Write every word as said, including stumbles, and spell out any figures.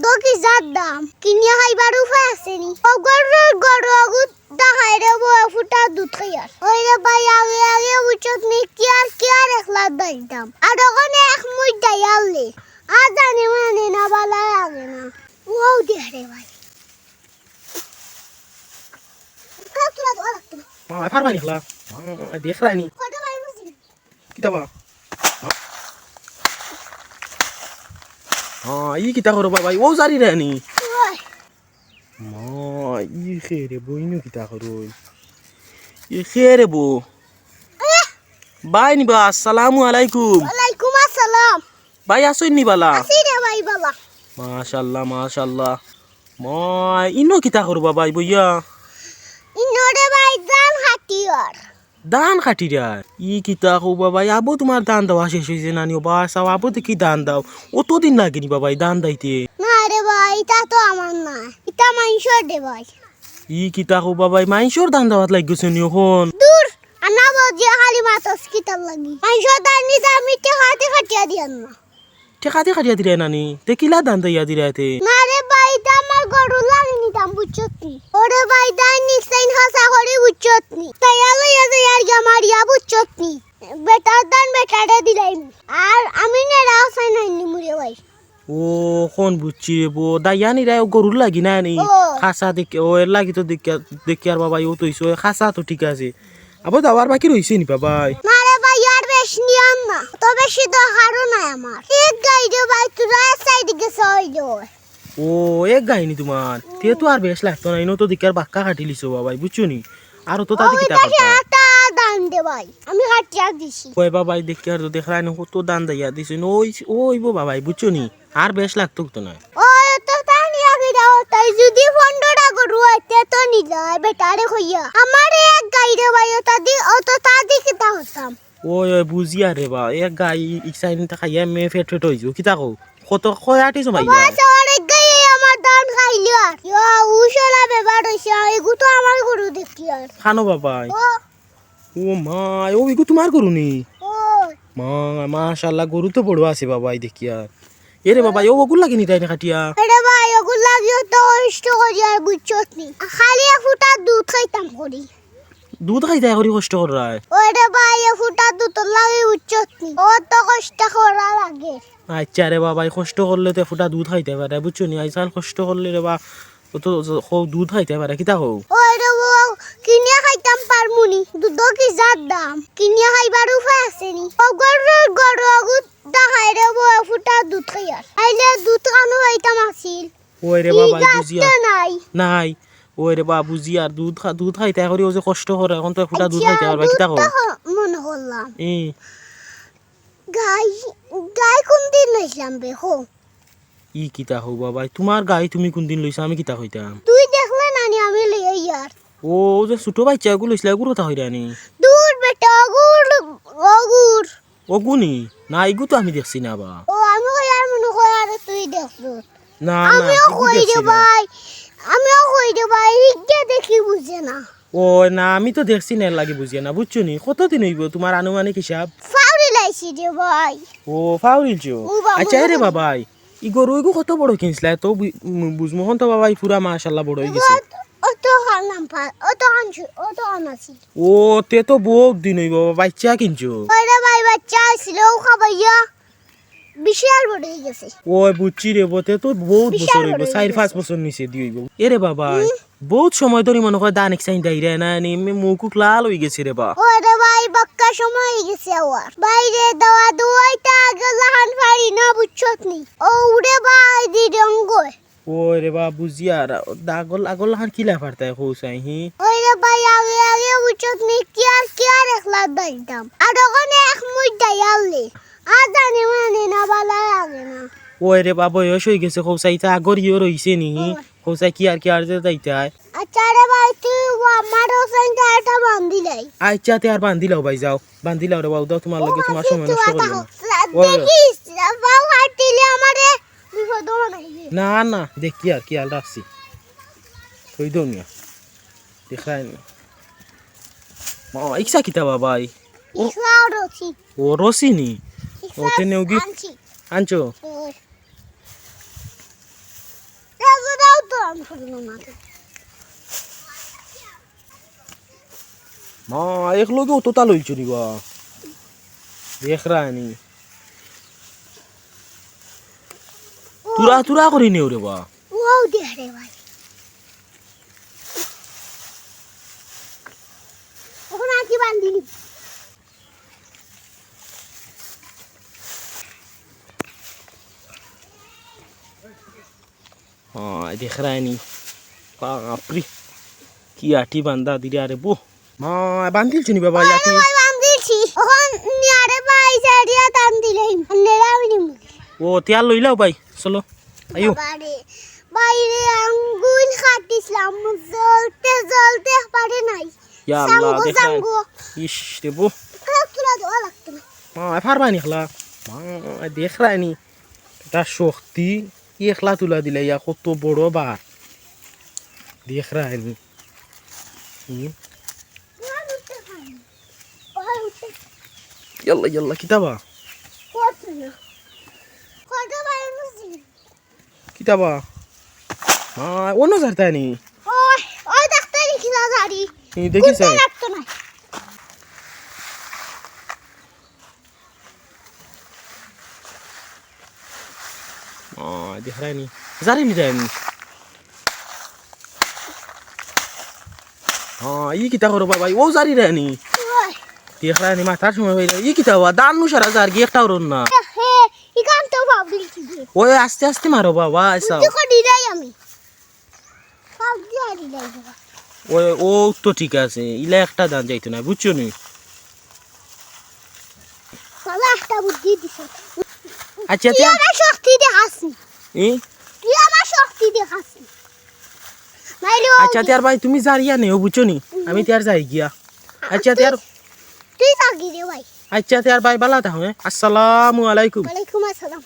দুধ কিজার দাম, কিনিয়া খাইবার উপায় আছে নি? অগর গরু অগু দেখাই রে বউ, ফুটা দুধ খাইয়ার। ওই রে ভাই, আগে আগে বুঝছত নি, কিয়ার কিয়ার একলা দাইতাম। আর ওখানে এক মুঠ দাইয়ালে, আর জানি মানে না, বালা লাগে না। ওয়াও দেখ রে ভাই। কাপ তুলা দেওয়া লাগতো না। মা, ফারবা নি খেলা? মা, দেখরায় নি। কত ভাই বুঝলি? কিতা বা? হ্যাঁ, ই কিতা করো বাবা? ও জারি রে নি। ওই। মা, ই খে রে বউ, ইনো কিতা করো? ই খে রে বউ? ভাই নি বা, আসসালামু আলাইকুম। ওয়ালাইকুম আসসালাম। ভাই, আছইন নি বালা? আছি রে ভাই বালা। মাশাআল্লাহ, মাশাআল্লাহ। মা, ইনো কিতা করবা ভাই বইয়া? ইনো রে ভাই, ধান কাটিয়ার। ধান কাটিরায়? ই কিতা কও বাবা, আবো তুমার ধান দেওয়া শেষ অইছে না নি? ও বা, চাও, আবো দেখি ধান দেও। অতদিন লাগে নি বাবা ই ধান দাইতে? না রে ভাই, ইতা তো আমার না, ইতা মাইনষর রে ভাই। ই কিতা কও বাবা, ই মাইনষর ধান দেওয়াত লাগি গেছো নি অখন? দূর, আনা বজিয়া খালি মাতস কিতার লাগি। মাইনষর ধান নিতে আমি টেকাতে কাটিয়া দিয়ার না। টেকাতে কাটিয়া দিরায় না নি? তে কিলা ধান দাইয়া দিরায় তে? না রে ভাই, ইতা আমার গরুর লাগি নিতাম, বুঝছত নি? ওরে ভাই, ধান নিকছাইন খাসা করি, বুঝছত নি? তাইয়া লইয়া যাইয়ার গিয়া মারিয়া, বুঝছত নি? বেটার ধান বেটারে দিলাইমু। আর আমি নেড়াও চাই নাই নিমু রে ভাই। ও, অখন বুঝছি রে বউ, দাইয়া নিরায় ও গরুর লাগি না নি? ও। খাসা দেখি, ও এর লাগি তো দেখিয়ার, দেখিয়ার বাবা, ও তো অইছে, ও খাসা তো ঠিক আছে। আবো দাওয়ার বাকি রইছে নি বাবাই? না রে ভাই, আর বেশ নিয়াম না, অত বেশি দরকারও নাই আমার। এক গাই রে ভাই, তোরা এক সাইডে গেছে অইলো। ও, এক গাই নি তুমার? তে তো আর বেশ লাগতো না, ইনো তো দেখিয়ার বাক্কা কাটিলিছো বাবাই, বুঝছো নি? আর অত তাতে কিতা করতা? ধান দে ভাই, আমি কাটিয়া দিছি। ওই বাবাই, দেখিয়ার তো দেখরায় নি, কত ধান দাইয়া দিছে। ওই, ওইবো বাবাই, বুঝছো নি? আর বেশ লাগতো তো নায়। ওই, অত তা নিয়া কিতা করতায়? যদি পনেরোটা গরু অইতে তো নিলায়, বেটারে কইয়া। আমারে এক গাই রে ভাই, অত দি, অত তা দি কিতা করতাম? ওই, ওই, বুঝিয়ার রে বা, এক গাই ইকসাইন তা খাইয়া মে ফেট ফেট অইযিবো। কিতা কও? কত কয় আটি জমাইলা? বাবা, সবার এক গাই আমার ধান খাইলিয়ার। ইয়া, উশলা বেবার অইছে, এগু তো আমার গরু দেখিয়ার। খানো বাবাই। ও। ও মা, ও ইগু তুমার গরু নি? ও। মা, মাশাআল্লাহ, গরু তো বড় আছে বাবাই দেখিয়ার। এরে বাবা, ও ওগুর লাগি নিতায় নি কাটিয়া? আরে ভাই, ওগুর লাগিও তো কষ্ট করিয়ার, বুঝছত নি? খালি এক ফুটা দুধ খাইতাম করি। দুধ খাইতায় করি কষ্ট কররায়? ওরে ভাই, এক ফুটা দুধর লাগি, বুঝছত নি? অত কষ্ট করা লাগে। আইচ্ছা রে বাবাই, কষ্ট করলে তো এক ফুটা দুধ খাইতায় পারে, বুঝছো নি? আইজকাল কষ্ট করলে রে বা, অত জ-, কও দুধ খাইতায় পারে, কিতা কও? ওরে বউ, কিনিয়া খাইতাম পারমু নি? দুধ কিজার দাম, কিনিয়া খাইবার উপায় আছে নি? ওগর গরু অগু দেখাই রে বউ, এক ফুটা দুধ খাইয়ার। আইলে দুধ কানো পাইতাম আছিল। ওই রে বাবা, বুঝিয়ার নাই। নাই। ওই রে বাবা, বুঝিয়ার দুধ খা-, দুধ খাইতায় করি, ও যে কষ্ট করে, অখন তো এক ফুটা দুধ আইচ্ছা, খাইতায় পারবা, কিতা কও? তো হ-, মনে করলাম। ই। গাই, গাই কুনদিন লইছলাম বে, হো? ই কিতা কও বাবাই, তুমার গাই তুমি কুনদিন লইছো, আমি কিতা কইতাম? তুই দেখলে না নি আমি লই আইয়ার। ও, ও যে ছোট বাইচ্চা ওগু লইছলা, ওগুর কথা কইরায় নি? দূর বেটা, ওগুর, ওগুর। ওগু নি? না, ইগু তো আমি দেখছি না বা। ও, আমি কইয়ার মনে কইয়ার তুই দেখছস। না, না, আমিও ইগু কই রে দেখছি না। ভাই, আমিও কই রে ভাই, ইগে দেখি বুঝে না। ও না, আমি তো দেখছি না, এর লাগি বুঝিয়ার না, বুঝছো নি? কতদিন অইবো তুমার আনুমানিক হিসাব? ফাউরিলাইছি রে ভাই। ও, ফাউরিলছো? ও বাবা, আইচ্ছা, এরে বাবা। বাবাই, ই গরু ইগু কত বড় কিনছলায়? তো বু-, উম, বুঝমু অখন তো বাবাই, পুরা মাশাআল্লাহ বড় অইগেছে। অত, অত খান নাম পা-, অত খান ছিল, অত খান আছিল। ও, তে তো বউত দিন অইবো, বাইচ্চা কিনছো? ওরে ভাই, বাইচ্চা আছিল, ও খাবাইয়া বিশাল বড় অইগেছে। ওই বুঝছি রে বা, তে তো বউত বিশাল বছর অইবো, বড় চাইর অইগেছে। পাঁচ বছর নিচে দি অইবো। এরে বাবাই, হুম? বউত সময় ধরি মনে কয় ধান ইকসাইন দাইরায় না নি, মে-, মুখ উখ লাল অইগেছে রে বা। ওরে ভাই, বাক্কা সময় অইগেছে আবার। বাইরে দাওয়া দুয়াইতা আগে লাখান পারি না, বুঝছত নি? ও উড়ে ভাই দি রঙ্গয়। ওই রে বা, বুঝিয়ার, আগর, আগর লাখান কিলা পারতায় কও চাই, হি? ওই রে ভাই, আগে, আগে বুঝছত নি, কিয়ার, কিয়ার একলা দাইতাম। আর ওখানে এক মুঠ দাইয়ালে, আর জানি মানে না, বালা লাগে না। ওই রে বা, বয়স অইগেছে কও চাই, ইতা আগর ইয়ে রইছে নি, হি? ওই। কও চাই কিয়ার, কিয়ার যে দাইতায়। আইচ্ছা রে ভাই, তুই ও আমার হোসেন টা এটা বান্ধিলাই। আইচ্ছা, তে আর বান্ধিলাও ভাই, যাও। বান্ধিলাও রে বা, উদাও তুমার লগে তুমার সময় নষ্ট করিও না। ওই, ওই। দেখিস, বাউ হাঁটিলে আমারে বিপদ বানাইবে। না, না, দেখিয়ার, খিয়াল রাখছি। থই দেও নিয়া। দেখাই নি। ও, ইকসা কিতা বাবাই? ও। ইকসা রশি। ও, রশি নি? ইকসা ও, তে নেওগি? আনছি। আনছো? ওই। মা, একলগে অততা লইছো নি বা? দেখরায় নি। তুরা তুরা করি নেও রে বা। ও দেখ রে ভাই। অখন আর কি বান্ধিলি? হ্যাঁ, দেখরায় নি। বাপরে, কি আটি বান্ধা দিরা রে বো। মা, বান্ধিলছো নি বাবা, আরে আটি? ভাই, বান্ধিলছি। অখন নিয়ারে ভাই, সারিয়া টান দিলেই। আন্ডেরা আমি নিমু। ও, তে আর লইলাও ভাই, চলো। আইও। বাবারে, বাইরে আঙ্গুল কাটিছিলাম, জ্বলতে জ্বলতে পারে নাই। ইয়া আল্লাহ, সাঙ্গু, দেখরায়। সাঙ্গু। ইস রে বো। একলা তুলা দেওয়া লাগতো না। মা, পারবা নি একলা? মা, দেখরায় নি। এটা শক্তি, একলা তুলা দিলে ইয়া কত বড় বার। দেখরায় নি। হুম? ইয়াল্লা, ইয়াল্লা, কিতা বা? কিতা বা? মা, অনো যারতায় নি? ওই, ওই দেখতে নি কিলা জারি। ই, দেখি চাই। লাগতো না। ও, দেখরায় নি। জারি নিরায় নি। ও, ই কিতা করো বাবা, ও জারিরায় নি। ওই। দেখরায় নি, মাথার সময় অইলে। ই কিতা বা, ধান নু সারা যার গি একটা উড়ন না। হে, ইখান তো বাবলি কি দিয়ে। ওই আস্তে আস্তে মারো বাবা, আইসাও। বুদ্ধি করি নাই আমি। পাও দিয়া দিলাই বাবা। ও, ও তো ঠিক আছে, ইলা একটা ধান যাইতো না, বুঝছো নি? বাবা একটা বুদ্ধি দিছে। আচ্ছা, তুই তে- আমার শক্তি দেখাস নি। ই? তুই আমার শক্তি দেখাস নি। নাইলে ও আচ্ছা, তে আর ভাই, তুমি জারিয়া নেও, বুঝছো নি? হুম। আমি তে আর যাই গিয়া। আচ্ছা, তে আর তুই, তুই যা গি রে ভাই। আচ্ছা, তে আর ভাই, বালা থাকো, হ্যাঁ? আসসালামু আলাইকুম। ওয়ালাইকুম আসসালাম।